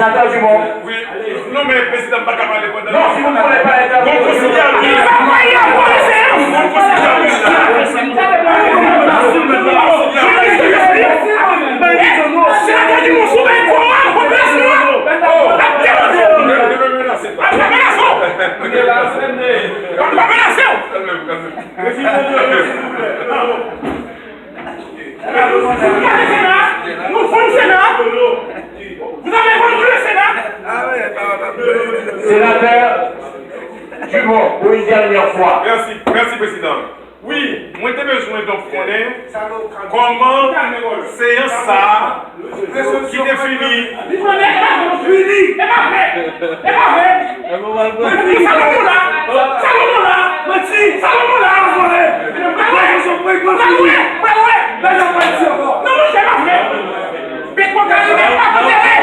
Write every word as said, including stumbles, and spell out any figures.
Senatè Dumont. Wi. Non, men prezidan pa ka pale pandan. Non, si vous ne voulez pas intervenir. Bon, konsidere. Bon, konsidere. Senatè Dumont, sou bay koran, popilasyon an ap demande. Ap menase w. Ap menase w. Vous avez vendu le Sénat. Vous avez vendu le Sénat. Senatè Dumont, pou yon dènyè fwa. Mèsi, mèsi, prezidan. Wi, mwen te bezwen donk konnen kòman seyans sa a ki te fini. Li konnen e pa vre. E pa vre. E pa vre. Mwen di Salomon la. Salomon la. Mwen di Salomon la. Mwen di. Mwen di. Mwen di. Mwen di. Non, monchè, e pa vre. Petro Caribe pa konsidere.